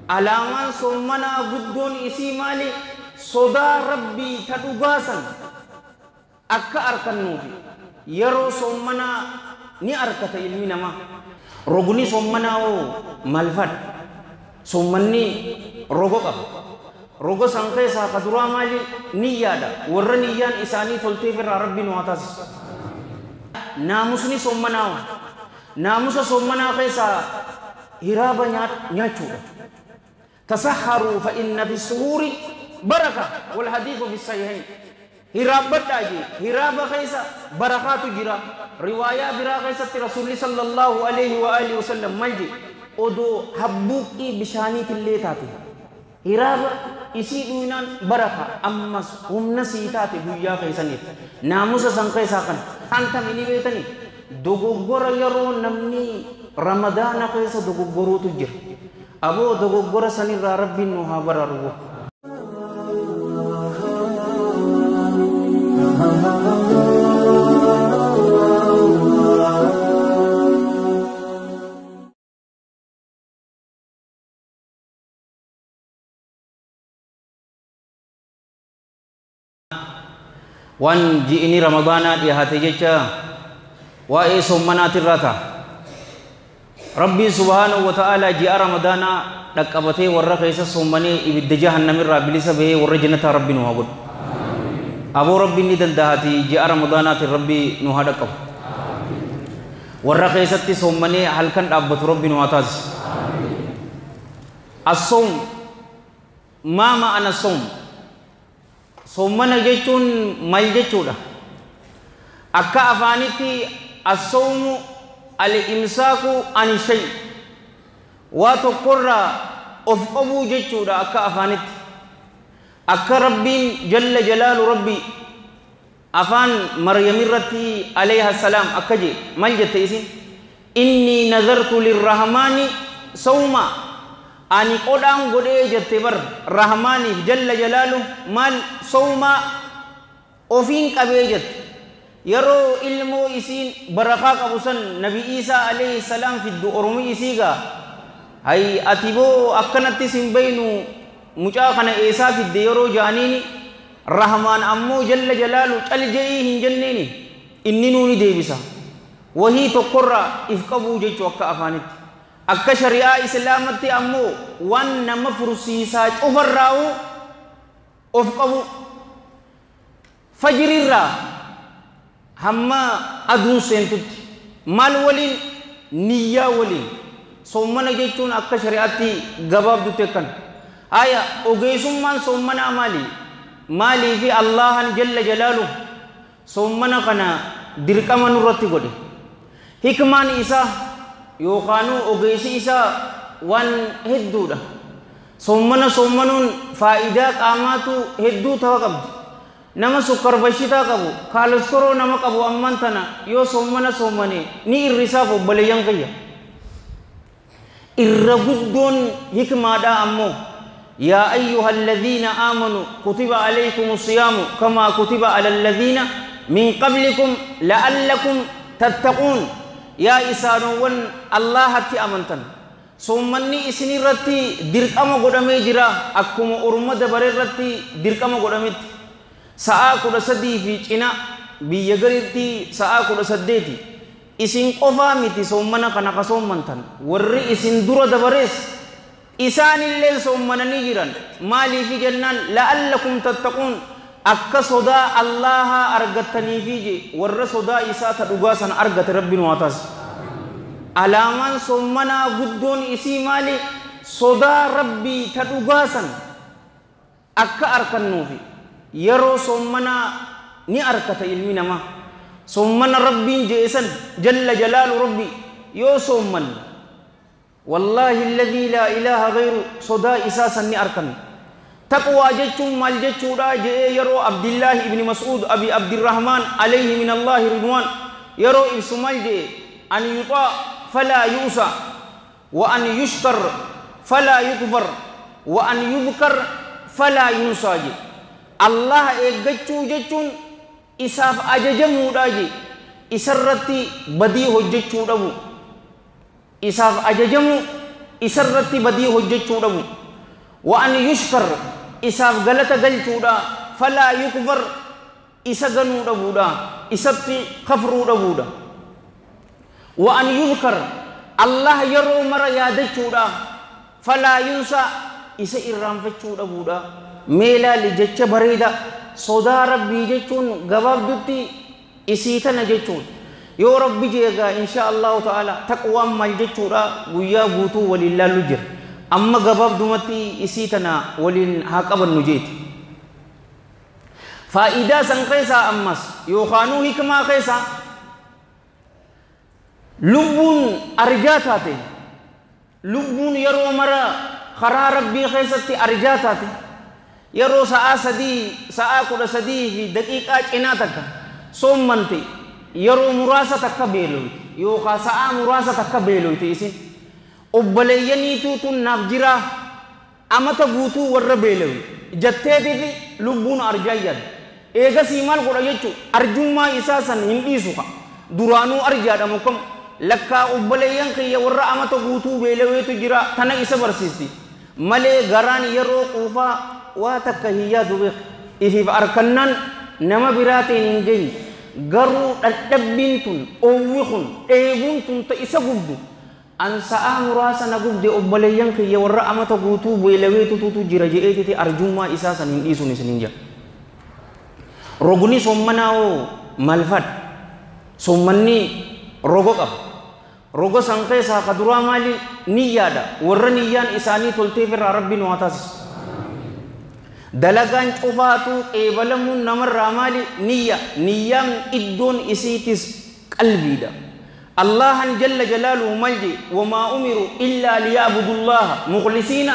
Alaamaan soommanaa guddoon isii maali? Sodaa rabbii ta dhugaasan akka arkannuufi yeroo soommanaa ni arkata ilmi namaa. Rogni soommanaa hoo maal fadha? Soommanni rogo qaba. Rogo san keessaa ka duraa maali? Niyyaadha. Warra niyyaan isaanii tolteef irraa rabbi nu haa taasisu. Naamusni soommanaa hoo? Naamusa soommanaa keessaa hiraaba nyaachuudha. Tasahharuu fa inna fi suhuuri baraka wal hadiithu fi sahihayn. Hiraabbadhaa jee hiraaba keessa barakaatu jira. Riwaayaa biraa keessatti Rasuulli sallallahu alaihi wa alihi wasallam maal jee? Odoo habbuuqqii bishaaniitillee taate hiraaba isii dhuynaan baraka, ammas humna sii taate guyyaa keessaniif. Naamusa san keessaa kana antami ni beetanii dogoggora yeroo namni ramadaana keessa dogoggoruutu jira. Aboo dogoggora sanirraa rabbiin nu haa baraaru. Waan ji'ini ramadaanaa dhiyaate jecha waa'ee soommanaatirraa ta'a. Rabbiin subhaanahu wa ta'aalaa ji'a ramadaanaa dhaqqabatee warra keessa soommanee ibidda jahannamirraa bilisa bahee warra jannataa rabbi nu haa godhu. Aboo rabbiin ni danda'aati ji'a ramadaanaatiin rabbi nu haa dhaqqabu. Warra keessatti soommanee halkan dhaabbatu rabbi nu haa taasisu. As-sawm maa ma'ana sawm? Soommana jechuun maal jechuudha? Akka afaanitti as-sawmu al-imsaaku an shay. Waa tokkorraa of qabuu jechuudha akka afaanitti. Akka rabbiin jalla jalaalu rabbi afaan Maryam irratti alayha salaam akka jee maal jette isin? Inni nazartu lirrahmaani sawma. Ani qodhaan godhee jette bar rahmaaniif jalla jalaalu maal sawma ofiin qabee jette. Yeroo ilmoo isiin barakaa qabu san nabi Iisaa alayhi salaam fiddu oromi isii gaa hay ati boo akkanatti sin baynu mucaa kana eessaa fidde yeroo ja'aniini rahmaan ammoo jalla jalaalu cal je'ii hin jenneeni inni nuu ni deebisa. Wahii tokkorraa if qabuu jechuu akka afaanitti. Akka shari'aa islaamatti ammoo waan nama fursiisaa cufarraa'u of qabu. Fajrirraa hamma aduun seentutti maal waliin? Niyyaa waliin. Soommana jechuun akka shari'aatti gabaabdutti akkana. Haya ogeessummaan soommanaa maali? Maalii fi Allahan jalla jalaalu soommana kana dirqama nurratti godhe. Hikmaan isaa yookaanuu ogeessi isaa waan hedduudha. Soommana soommanuun faayidaa qaamaatu hedduu ta'uu qabdi. Nama sukkar bashitaa qabu, kaalestoroo nama qabu amman tana yoo soommana soommane ni irrisaaf obboleeyyan kiyya. Irra guddoon hikmaadhaa ammoo yaa ayyuha alladhiina aamanu kutiba alaykum siyaamu kamaa kutiba ala alladhiina min qablikum la'allakum tattaquun. Yaa isaanowwan Allahatti amantan soommanni isin irratti dirqama godhamee jira akkuma orma dabare irratti dirqama godhametti. Sa'aa 13 fi cina biyya gariitti sa'aa 18 isin qofaa miti soommana kana ka soommantan warri isin dura dabarees isaanillee soommananii jiran. Maaliifi jennaan la'allakum tattaquun akka sodaa Allahaa argattaniifi je warra sodaa isaa ta dhugaa sana argate rabbi nu haa taasisu. Alaamaan soommanaa guddoon isii maali? Sodaa rabbii ta dhugaa sana akka arkannuufi yeroo soommanaa ni arkata ilmi namaa. Soommana rabbiin je'e san jalla jalaalu rabbi yoo soommanne wallaahi alladhii laa ilaaha ghayru sodaa isaa san ni arkanna. Taqwaa jechuun maal jechuudha je'ee yeroo Abdillaahi ibni Mas'uud abi Abdirrahmaan alayhi min Allaahi ridwaan yeroo ibsu maal je'e? An yuxaa falaa yu'sa wa an yushkar falaa yukfar wa an yudhkar falaa yunsaa je. Allah eeggachuu jechuun isaaf ajajamuudha je. Isarratti badii hojjechuu dhabu. Isaaf ajajamuu isarratti badii hojjechuu dhabu. Wa an yushkar isaaf galata galchuudha falaa yukfar isa ganuu dhabuudha isatti kafruu dhabuudha. Wa an yudhkar Allah yeroo mara yaadachuudha falaa yunsa isa irraanfachuu dhabuudha. Mee laali jecha bareeda sodaa rabbii jechuun gabaabdutti isii tana jechuun yoo rabbi jeegaa insha Allahu ta'ala taqwaan maal jechuudha guyyaa guutuu waliin laallu jira. Amma gabaabdumatti isii tana waliin haa qabannu jeeti. Faayidaa san keessaa ammas yookaanuu hikmaa keessaa lubbuun arjaa taate lubbuun yeroo mara karaa rabbii keessatti arjaa taate yeroo sa'aa 3 sa'aa 13 fi daqiiqaa cinaa takka soommante yeroo muraasa takka beeloyti yookaan sa'aa muraasa takka beeloyti isin obboleeyyaniitu tun naaf jira amata guutuu warra beelawe jetteetifi lubbuun arjaa yaadde eegasii maal godha jechuun arjummaa isaa san hin dhiisu ka duraanuu arjaadha mukkam lakkaa obboleeyyan kiyya warra amata guutuu beelaweetu jira tana isa barsiisti malee garaan yeroo quufaa waa takka hin yaadu beek ifiif arkannaan nama biraatiin hin geenye garuu dhadhabbiin tun oowwi kun dheebuun tun ta isa gubdu an sa'aa muraasa na gubde obboleeyyan kiyya warra amata guutuu beelaweetutu jira je'eetiti arjummaa isaa san hin dhiisuun isin jira. Rogni soommanaa hoo maal fadha? Soommanni rogo qaba. Rogo san keessaa ka duraa maali? Niyyaadha. Warra niyyaan isaanii tolteef irraa rabbi nu haa taasisu. Dalagaan cufaatu qeebalamuun namarraa maali? Niyya. Niyyaan iddoon isiitis qalbiidha. Allahan jalla jalaaluhu malji wamaa umiru illaa liya'budullaha mukhlisiina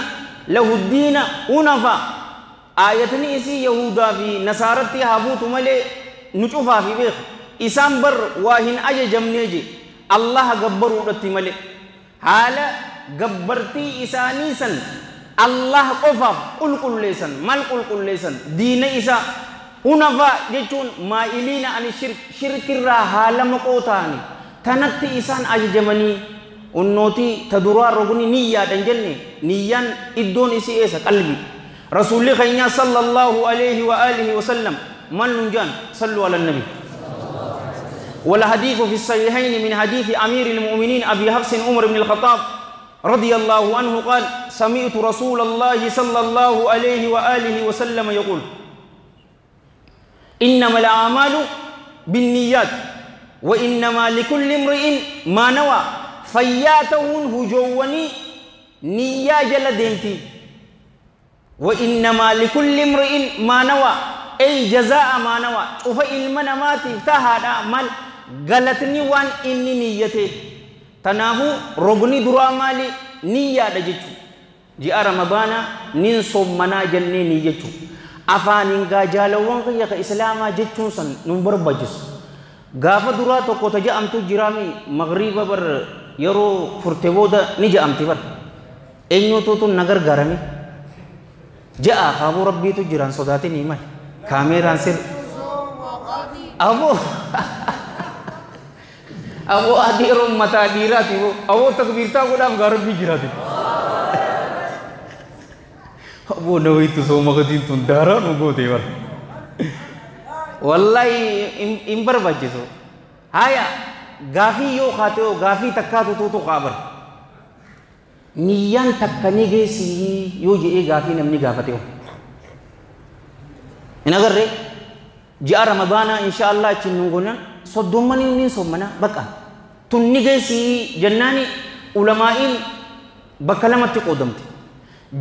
lahu ddiina hunafa. Aayatni isii Yahudaa fi Nasaaratti haa buutu malee nu cufaa fi beeku. Isaan bar waa hin ajajamnee je Allah gabbaruudhatti malee haala gabbartii isaanii san Allah qofaaf qulqulleessan maal qulqulleessan diina isaa hunafaa jechuun maa'iliina ani shirkirraa haala maqoo ta'anii tanatti isaan ajajamanii unnootii ta duraa rogni niyyaadhan jenne niyyaan iddoon isii eessa qalbii. Rasuulli keenya sallallahu alayhi wa alihi wa sallam mal nun jaan sallu ala nabi. والحديث في الصحيحين من حديث أمير المؤمنين أبي حفص عمر بن الخطاب رضي الله عنه قال سمعت رسول الله صلى الله عليه وآله وسلم يقول إنما الأعمال بالنيات وإنما لكل امرئ ما نوى فياتهن هجوني نيا جل دينتي وإنما لكل امرئ ما نوى أي جزاء ما نوى شوف المنامات تهادا مال غلطني وان إني نيته تناهو رغني درا مالي نية دجتو جاء رمضان نين صومنا جنني نيتو أفانين غاجالوان كيا إسلاما جتون سن نمبر بجس غافة درا تو كوتا جا أمتو جرامي مغرب بر يرو فرتبودا نجا أمتي بر إنيو تو نگر غرامي جاء خابو ربي تو جيران صداتي نيمال كاميران سر أبو أبو أديرو متا ديراتي أبو تكبيرتا قدام غربي جيراتي أبو نويت سو مغدين تون دارا نغو تيور والله إمبر بجسو هايا غافي يو خاتو غافي تكاتو تو خابر niyyaan takka ni geessi yoo je'ee gaafii namni gaafate hoo hin agarree ji'a ramadaanaa insha Allah achiin nun goonaan soddommanii ni soommanaa baqa tun ni geessi jennaani ulamaa'iin bakka lamatti qoodamte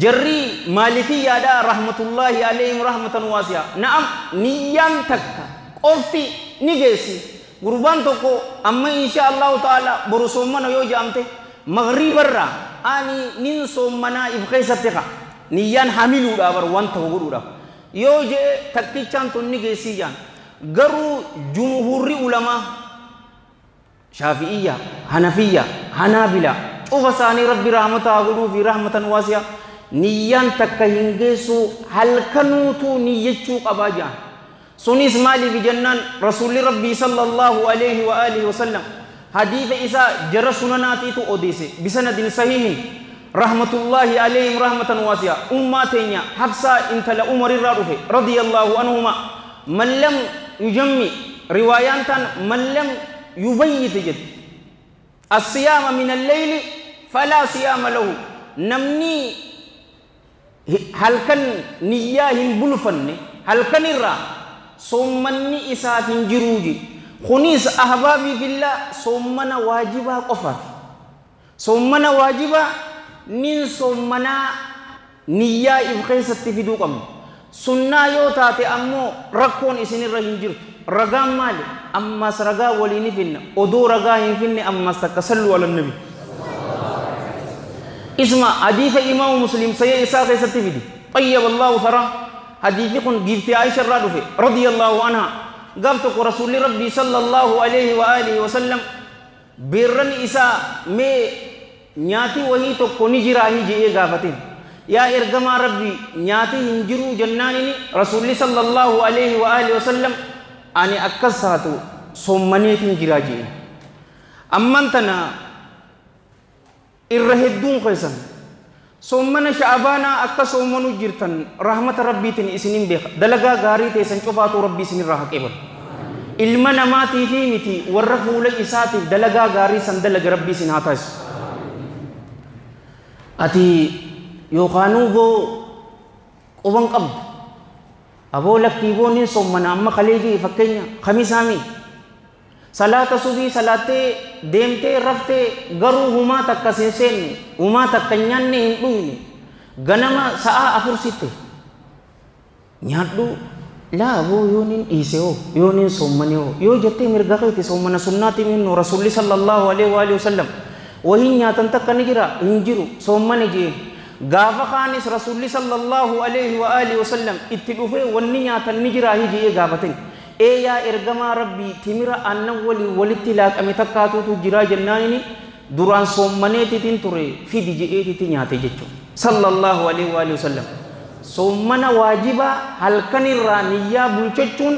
jarri maalikiyyaadhaa rahmatullaahi alayhim rahmatan waasi'a na'am niyyaan takka qofti ni geessi gurbaan tokko amma insha Allahu ta'ala boru soommana yoo je'amte maghribarraa ani nin soommanaa if keessatti qa niyyaan hamiluudhaa bar waan tokko godhuudhaaf yoo je'e takkichaan tun ni geessii jaan garuu jumhuurri ulamaa shaafi'iyya hanafiyya hanaabila cufa isaanii rabbi rahmata haa godhuu fi rahmatan waasi'a niyyaan takka hin geessu halkanuutu niyyachuu qabaa jaan sunis maaliif jennaan rasuulli rabbii sallallahu alayhi wa alihi wa sallam حديث إساء جرى سنناتي تو أوديسي بسند صحيح رحمة الله عليهم رحمة واسعة. أماتين حفصة انت لأمر الرافع رضي الله عنهما من لم يجمع روايات من لم يبيت جد الصيام من الليل فلا صيام له. نمني هل كان نياهم بلفن هل كان الرا صومني إساف جروجي خنيس أحبابي في الله صومنا واجبا قفا صومنا واجبا نين صومنا نيا إبخيسة تفيدوكم سنة يوتاتي أمو ركون إسن الرهن جرت رقام مالي أما سرقا وليني فينا أدو رقاهم فينا أما استكسلوا على النبي. اسمع حديث إمام مسلم سيئ إساق ستفيدي طيب الله ثرى حديث كن جبت عائشة الرادفة رضي الله عنها قالت رسول ربي صلى الله عليه وآله وسلم برن إساء مي نياتي وهي تكوني جراهي جئي غافتين يا إرقما ربي نياتي هنجرو جنانيني رسول صلى الله عليه وآله وسلم أني أكساتو صمنيتين جراجي أمانتنا إرهدون خيسان صومنا شعبانا أكا صومنو جرتن رحمة ربي تن إسنين بيخ دلقا غاري تيسن شفاتو ربي سنين راحك إبن إلما نماتي في متي ورفو لإساتي دلقا غاري سن دلق ربي سن هاتاس أتي يوخانو بو قبن قبض أبو لك تيبوني صومنا أما خليجي فكينا خميسامي صلاة صبي صلاة ديمتي رفتي غرو هما تكسين هما تكنياني هندوني غنما ساعة أفر ستة نيادو لا أبو يونين إيسيو يونين صومنيو يو جتي مرغاكي صومنا سناتي من رسول صلى الله عليه وآله وسلم وهي نياتن تكنجرا انجرو صومني جي غافا خانس رسول صلى الله عليه وآله وسلم اتلوفه ونيات النجرا هي غافتين اي يا ارغما ربي تمرا ان ولي ولتلاك امتكاتو تجرا جناني دران صومنيتي تنتري في دي جي اي تي نياتي جچو صلى الله عليه وآله وسلم. صومنا واجبا هل كان الرانيا بلچچون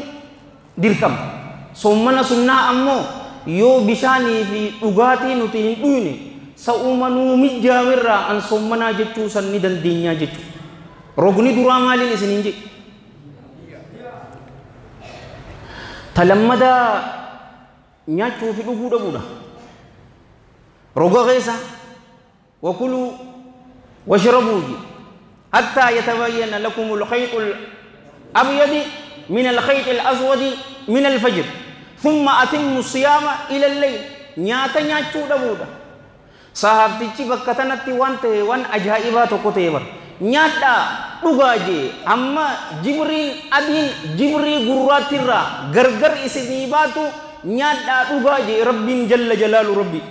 دركم صومنا سنة امو يو بشاني في دغاتي نتي هندوني سأومنو مجاورا أن صومنا جتو سني دندنيا جتو رغني درا مالين سننجي تلمدا نياتو في دغودا بودا رغا غيسا وكلوا واشربوا حتى يتبين لكم الخيط الأبيض من الخيط الأسود من الفجر ثم أتموا الصيام إلى الليل. نياتا نياتو دبودا sahabtichi bakka tanatti waan ta'e waan ajaa'ibaa tokko ta'e bar nyaadhaa dhugaa jee amma jibriin adiin jibrii gurraattirraa gargar isinii baatu nyaadhaa dhugaa jee rabbiin jalla jalaalu rabbi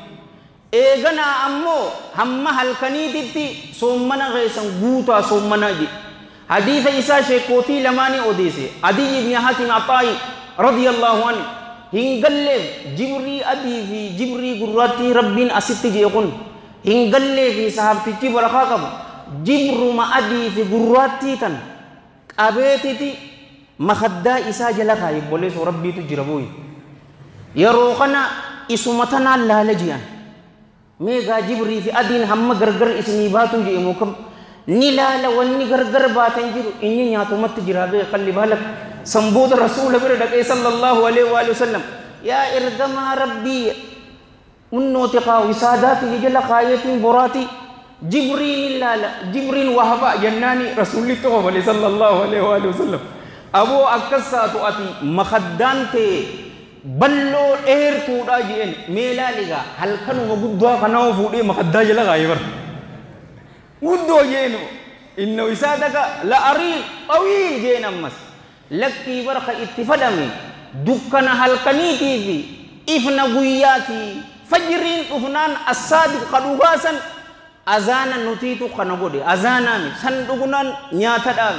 eeganaa ammoo hamma halkaniititti soommana keessan guutaa soommanaa jee hadiisa isaa sheekootii lamaanii odeesse Adiy ibni Hatim Axaayi radiyallahu anhu hingalleef jibrii adii fi jibrii gurraattii rabbiin asitti jee kun hingallee fi sahabtichi barakaa qabu jibruma adii fi gurraattii tan qabeetiti makaddaa isaa jala kaaye obboleessoo rabbiitu jira booyi yeroo kana isuma tanaan laala ji'an meegaa jibrii fi adiin hamma gargar isinii baatu jee mookam ni laala wanni gargar baatan jiru inni nyaatumatti jira bee qalli baalak سنبود رسول بردك صلى الله عليه وآله وسلم يا إرجما ربي منوتقا وساداتي جل خايتين براتي جبرين لا لا جبرين وهبا جناني رسول الله صلى الله عليه وآله وسلم أبو أكسات أتي مخدانتي بلو إير تودا جين ميلا لغا هل كانوا مقدوا كانوا فودي مخدا جل غايبر مدو جينو إنه وسادك لا أريل طويل جين أمس لكي برخ اتفدمي دكنا هلكنيتي في إفنا قياتي فجرين أفنان الصادق قدوغاسا أزانا نتيتو خنقودي أزانا سندقنا نياتدام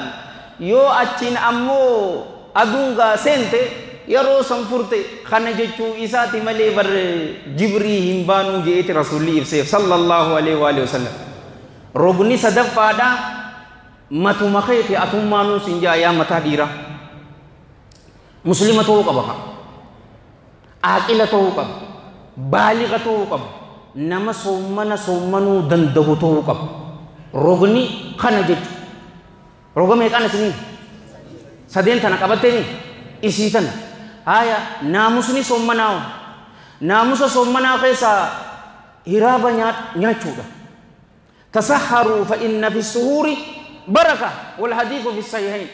يو أتشين أمو أدونغا سنتي يرو سنفرتي خنجتشو إساتي ملي بر جبري همبانو جئت رسولي إفسيف صلى الله عليه وآله وسلم رغني صدفادا متو مخيتي أتمانو سنجا يا متا ديرا مسلمة ta'uu qaba, aaqila ta'uu qaba, baaliqa ta'uu qaba, Nama soommana soommanuu danda'u ta'uu qaba. Rogni kana jechuudha. Roga meeqaan isinii? Sadeen tana qabattee isii tana. Haya naamusni soommanaa naamusa soommanaa keessaa hiraaba nyaachuudha. Tasahharuu fa inna fi suhuuri baraka wal hadiithu fi sahihayn.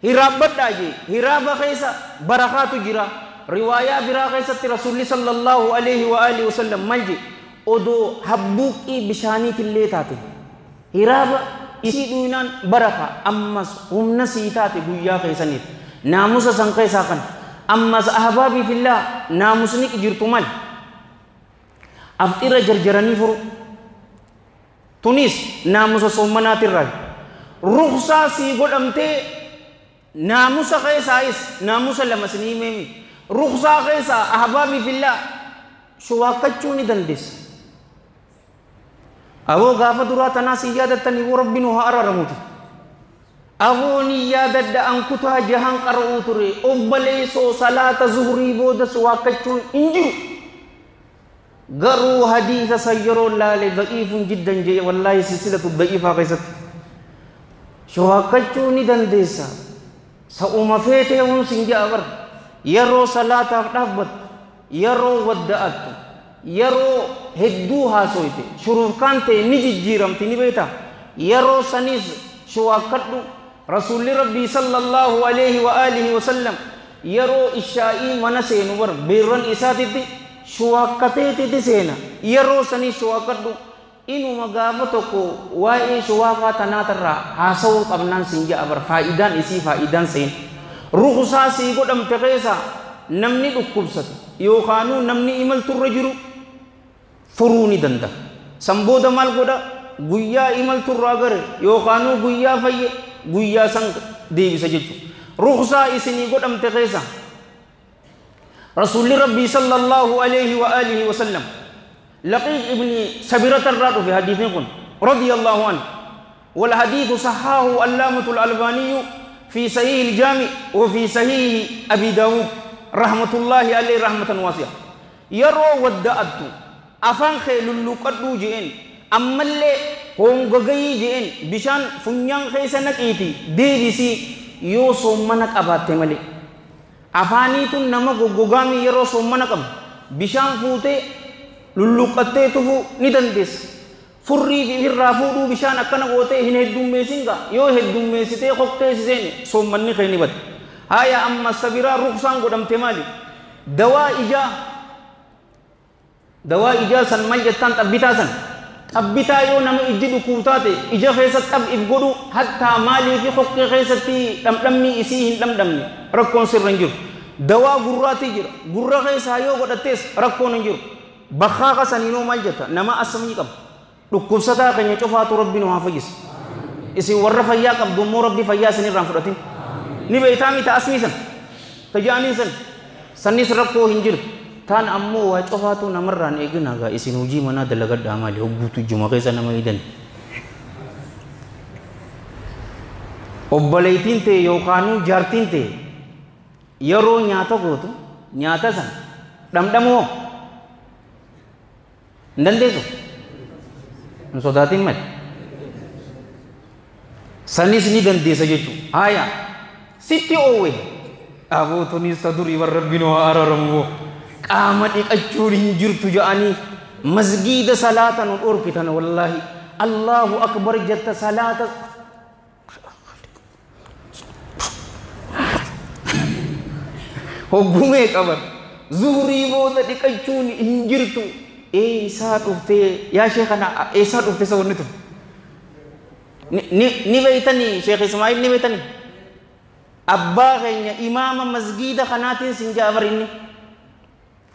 Hiraabbadhaa jee hiraaba keessa barakaatu jira. Riwaayaa biraa keessatti Rasuulli sallallahu alaihi wa alihi wasallam maal jee odoo habbuuqqii bishaaniitillee taate hiraaba isii dhuynaan baraka ammas humna sii taate guyyaa keessaniif naamusa san keessaa kan ammas ahbaabii fillaa naamusni jirtu mal afxira jarjaranii furu tunis naamusa soommanaatirraa ruksaa sii godhamtee naamusa keessaayis naamusa lama sinii meemi ruksaa keessaa ahbaabii fillaa shuwaakkachuu ni dandeessa. Aboo gaafa duraa tanaa si yaadattanii woo rabbi nu haa araaramuuti. Aboo ni yaadadda an kutaa jahan qara'uu ture obboleessoo salaata zuhurii booda suwaakkachuun hin jiru. Garuu hadiisa san yeroo laale da'iifun jiddan jee wallaahi silsilatu da'iifaa keessatti. Shuwaakkachuu ni dandeessa. Sa'uma feetee hun sin ja'a bar. Yeroo salaataaf dhaabbattu yeroo wadda'attu yeroo hedduu haasoyte shurufkaan ta'e ni jijjiiramti ni beekta yeroo sanis shuwaakkadhu rasuulli rabbii sallallahu alaihi wa alihi wa sallam yeroo ishaa'ii mana seenu bar beerran isaatitti shuwaakkateetiti seena yeroo sanis shuwaakkadhu inuma gaafa tokko waa'ee shuwaakaa tanaatarraa haasawuu qabnaan siin ja'a bar faayidaan isii faayidaan seen rukusaa sii godhamte keessa namni dhukkubsate yookaanuu namni imalturra jiru furuu ni danda'a. San booda maal godha? Guyyaa imalturraa gare yookaanuu guyyaa fayye guyyaa san deebisa jechuudha. Ruksaa isinii godhamte keessa Rasuulli Rabbii sallallahu alaihi wa alihi wa sallam Laqiid ibni Sabirata irraa dhufe hadiisni kun radiyallahu anhu wal hadiithu sahaahu allaamatul albaaniyyu fi sahihi aljaami wa fi sahihi abi daawud rahmatullahi alayhi rahmatan wasi'a. Yeroo wadda'attu afaan kee lulluqadhuu je'een ammallee hongogayii je'een bishaan funyaan keessa naqiiti deebisii yoo soommana qabaatte malee afaaniitun nama goggogaamii yeroo soommana qabu bishaan fuutee lulluqattee tufuu ni dandeessa. Furrii fi irraa fuudhuu bishaan akkana gootee hin heddummeessin gaa yoo heddummeessitee kokkeessiseen soommanni kee ni bada. Haya amma sabiraa ruksaan godhamte maali? Dawaa ijaa san maal jettaan xabbitaa san xabbitaa yoo nama ijji dhukkub taate ija keessa xab if godhu hattaa maalii fi hokkee keessatti dhamdhamni isii hin dhamdhamne rakkoon sirra hin jiru. Dawaa gurraatii jira gurra keessaa yoo godhattees rakkoon hin jiru. Bakkaaqa saniinoo maal jetta nama asmii qaba dhukkubsataa keenya cufaatu rabbi nu haa fayyisu. Isin warra fayyaa qabdu immoo rabbi fayyaa isinirraa hin fudhatin. Ni beektaa miti asmii san tajaanii san sannis rakkoo hin jiru. Taan ammoo waa cufaatu namarraan eegina gaa isin hojii manaa dalagadhaa maali hogguutu juma keessa nama idan. Obboleettiin ta'e yookaanuu jaartiin ta'e yeroo nyaata gootu nyaata san dhamdhamoo hin dandeessu hin sodaatin malee. Sanis ni dandeessa jechuudha. Haya sitti oowwe aboo tunis ta durii warra rabbi nu haa araaramu qaama dhiqachuun hin jirtu jedhanii masgiida salaata nu dhorkitan wallaahi Allahu akbar jetta salaata hoggumee qaban zuhurii booda dhiqachuun hin jirtu eessaa dhuftee yaa sheekana eessaa dhufte isa wanni tun ni beeytanii Sheekh Ismaa'il ni beeytanii abbaa keenya imaama masgiida kanaatiin sin jaabar inni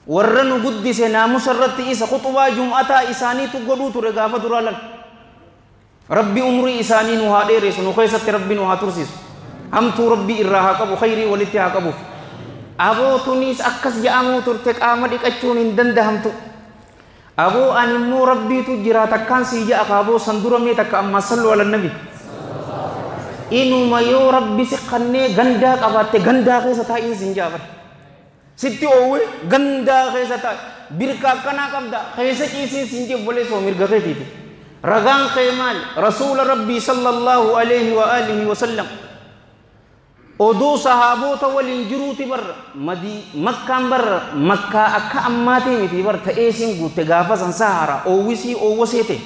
warra nu guddise naamusa irratti isa khuxubaa jum'ataa isaaniitu godhuu ture gaafa duraa lan rabbi umrii isaanii nu haa dheeressu nu keessatti rabbi nu haa tursiisu hamtuu rabbi irraa haa qabu khayrii walitti haa qabuuf aboo tunis akkas je'amuu turte qaama dhiqachuun hin dandahamtu aboo ani immoo rabbiitu jira takkaan sii je'a kaaboo san dura mee takka ammaa sallu ala nabi inuma yoo rabbi si qannee gandaa qabaatte gandaa keessa taa'iin siin jaabar sitti oowwe gandaa keessa taa'i Birka akkanaa qabda keessa ciisiin siin jee obboleessoo mirga keetiiti. Ragaan kee maal? Rasuula Rabbii sallallahu alaihi wa alihi wa sallam. Oduu sahaabota waliin jiruuti barra madii makkaan barra makkaa akka ammaatii miti bar ta'ee siin guutte gaafa san sahara oowwisii oowwaseete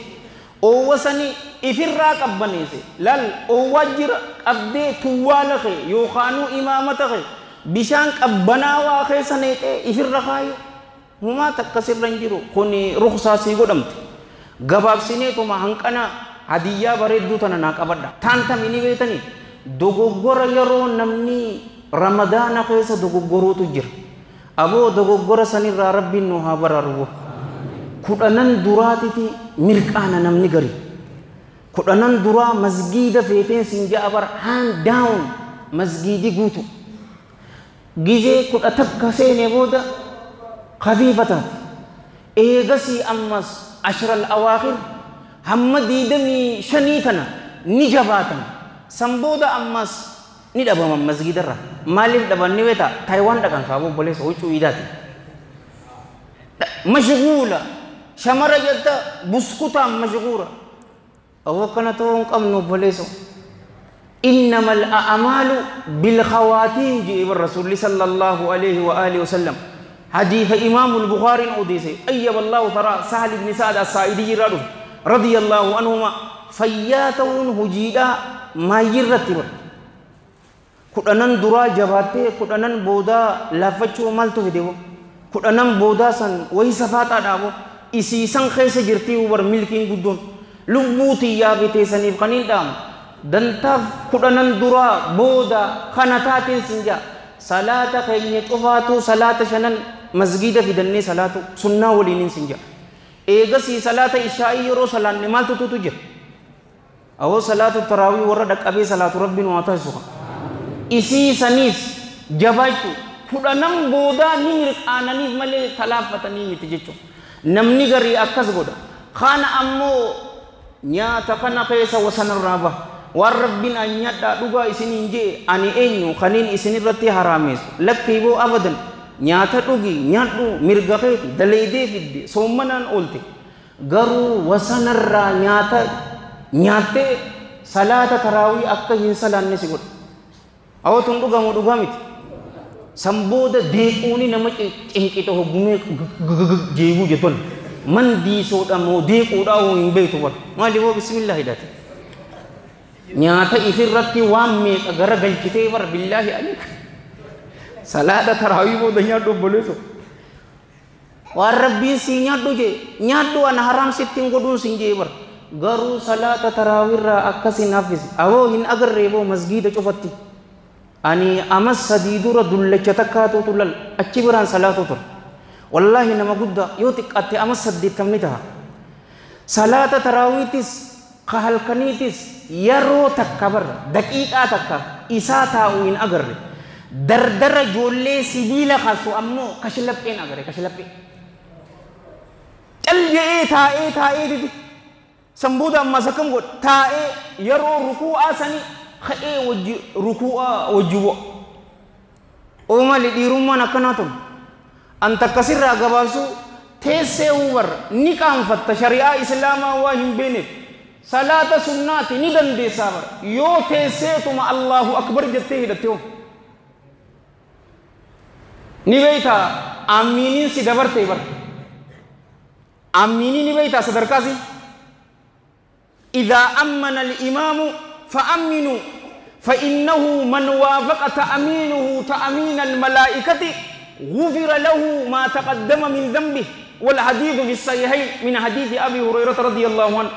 oowwasanii ifirraa qabbaneese lal oowwaa jira qabdee tuwwaala kee yookaanuu imaamata kee bishaan qabbanaawaa keessa neexee ifirra kaayu humaa takka sirra hin jiru kuni ruksaa sii godhamte gabaabsineetuma hanqana hadiyyaa bareedduu tana naa qabadha taantami ni beetanii dogoggora yeroo namni ramadaana keessa dogoggoruutu jira aboo dogoggora sanirraa rabbiin nu haa baraaru. Kudhanan duraatiti mirqaana namni gari kudhanan duraa masgiida feeteen siin ja'a bara hand down masgiidi guutu gizee 11 seenee booda khafiifa taate eegasii ammas ashral awaakhir hamma 25 tana ni jabaatan. San booda ammas ni dhabaman masgiidarra. Maaliif dhaban ni beektaa? Taayiwaan dhaqan kaaboo obboleessa huccuu iidaati. Mashguula shamara jetta buskutaan mashguura. Aboo akkana ta'uu hin qabnu obboleessa. إنما الأعمال بالخواتيم جئ الرسول صلى الله عليه وآله وسلم. حديث إمام البخاري أوديسي أيب الله ثرى سهل بن سعد الساعدي رضي الله عنهما فياتون هجيدا ما يرتب كدنن درا جباتي كدنن بودا لافچو مالتو فيديو كدنن بودا سن وي صفاتا دابو إسي سن خيس جرتي ور ملكين قدون لبوتي يا بيتي سنيف قنين دام دنتاف كدنن درا بودا خنتاتين سنجا صلاة خيني طفاتو صلاة شنن مسجد في دني صلاة سنة ولينين سنجا إيغسي صلاة إشائي يرو صلاة نمالتو تتجر أو صلاة التراويح وردك أبي صلاة ربي واتاسوها إسي سنيس جبايتو كدنن بودا نمرك آنانيف ملي تلافة نيمي تجيتو نمني غري أكس غدا خان أمو nyaata kana keessa wasanarraa baha waan rabbiin an nyaadhaa dhugaa isiniin jee ani eenyu kaniin isinirratti haraameessu lakkii boo abadan nyaata dhugi nyaadhu mirga keeti daleedee fidde soommanaan oolte garuu wasanarraa nyaata nyaattee salaata taraawii akka hin salaanne si godha. Awwatuun dhugamu dhugaa miti. San booda deequuni nama cinqite hoggumee jeeguu jettoon. Man diisoodha moo deequudha hoo hin beektu bara. Maali hoo bismillah hidhate. Nyaata ifirratti waan meeqa gara galchitee bara billaahi aleek. Salaata taraawii booda nyaadhu obboleesso. Waan rabbiin sii nyaadhu jee nyaadhu ana haraam sitti hin godhuun siin jee bara. Garuu salaata taraawiirraa akkas hin haffise. Awoo hin agarree boo masgiida cufatti. Ani amas sadii dura dullacha takkaatuutu lal achi biraan salaatu ture. Wallaahi nama guddaa yoo xiqqaatte amas 80 ta'a. Salaata taraawiitis ka halkaniitis yeroo takka barra daqiiqaa takka isaa taa'u hin agarre. Dardara ijoollee sibiila kaasu ammoo kashlapheen agarre kashlaphee. Cal je'ee taa'ee taa'ee didi. San booda ammas akkam godha taa'ee yeroo rukuu'aa sanii ka'ee wajji rukuu'aa wajji bu'a. Oo maali dhiirummaan akkanaa tun. An takkasirraa gabaabsuu teessee hubarra ni qaanfatta shari'aa islaamaa waa hin beekneef salaata sunnaati ni dandeessaa bara yoo teesseetuma Allahu akbar jettee hidhatte hoo ni beeytaa amiiniin si dabarte bara amiinii ni beeytaa sadarkaasi إذا أمن الإمام فأمنوا فإنه من وافق تأمينه تأمين الملائكة غفر له ما تقدم من ذنبه. والحديث في الصحيحين من حديث أبي هريرة رضي الله عنه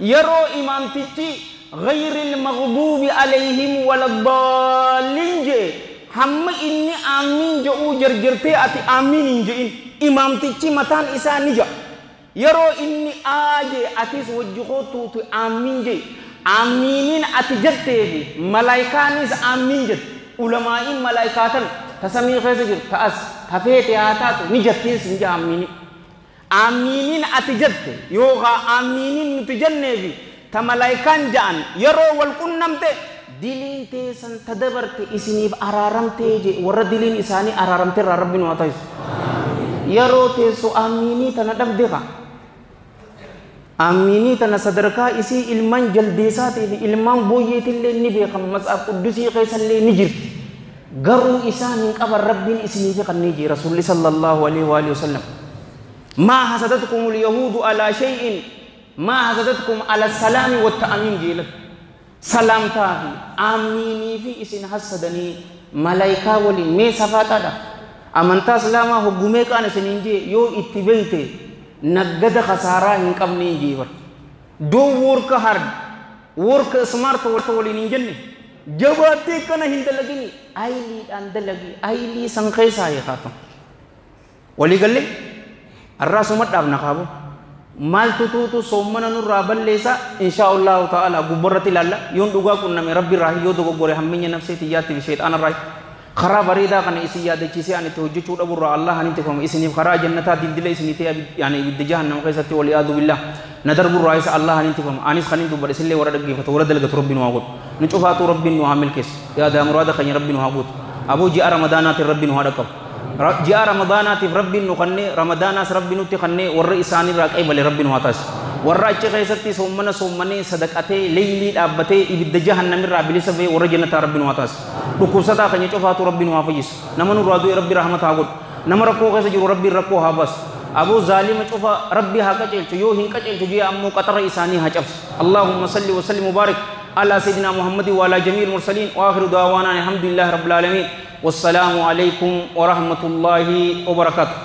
يرى إمام تتي غير المغضوب عليهم ولا الضالين جي هم إني آمين جو جرجرتي أتي آمين جئين إمام تتي متان إسا نجا يرى إني آجي أتيس وجهوتو آمين جي آمينين أتجتي ملايكانيس آمين جت علماء ملايكاتن تسمي خيزجر تأس تفيت آتاتو نجتين سنجا آمينين آمينين أتجت يوغا آمينين نتجنبي تملايكان جان يرو والقنمت دلين تيسن تدبرت إسنيف أرارمت جي ور دلين إساني أرارمت ربنا واتايس. Yeroo teessu amiinii tana dhabde kaa amiinii tana sadarkaa isii ilmaan jaldeessaatii fi ilmaan booyyeetillee ni beekama matsaaf quddusii keessallee ni jirti garuu isaan hin qaban rabbiin isiniif kannee jee rasuulli sallallahu alaihi wa alihi wasallam maa hasadatkum alyahuudu alaa shay'in maa hasadatkum ala salaami watta'amiin jeelan salaamtaa fi amiinii fi isin hassadanii malaayikaa waliin mee safaaxaadha amantaa islaamaa hoggumee qaan isiniin jee yoo itti beeyte naggada khasaaraa hin qabne hin jee bar don't work hard work smart waliin hin jenne jabaattee kana hin dalagini ayiliidhaan dalagi ayilii san keessaa hiikaatu walii galle arraa suma dhaabna kaabu maaltu tuutu soommana nurraa balleessa inshaa allahu ta'ala gubbarratti ilaalla yoon dhugaa qunname rabbi irraa yoo dogoggore hamminya nafsee tiyyaatti fi sheexaana irraa karaa bareedaa kana isin yaadachiisee ani itti hojjechuu dhaburraa Allah ani itti koma isiniif karaa jannataa dildila isinii ta'e yaani ibidda jahannama keessatti wal yaadu billah na darburraa isa Allah ani itti koma anis kanin dubbadhe isinillee warra dhaggeeffatu warra dalagatu rabbi nu haa godhu nu cufaatu rabbiin nu haa milkeessu yaada muraada keenya rabbi nu haa guutu aboo ji'a ramadaanaatiin rabbi nu haa dhaqqabu ji'a ramadaanaatiif rabbiin nu kannee ramadaanaas rabbi nutti kannee warra isaanirraa qaybale rabbi nu haa taasisu warra achi keessatti soommana soommanee sadaqatee leeylii dhaabbatee ibidda jahannamirraa bilisa ba'ee warra jannataa rabbi nu haa taasisu dhukkubsataa keenya cufaatu rabbi nu haa fayyisu nama nurraa du'e rabbi rahmata haa godhu nama rakkoo keessa jiru rabbiin rakkoo haa baasu aboo zaalima cufa rabbi haa qaceelchu yoo hin qaceelchu jee ammoo qaxara isaanii haa cabsu allahumma salli wa sallim mubaarik على سيدنا محمد وعلى جميع المرسلين وآخر دعوانا الحمد لله رب العالمين والسلام عليكم ورحمة الله وبركاته.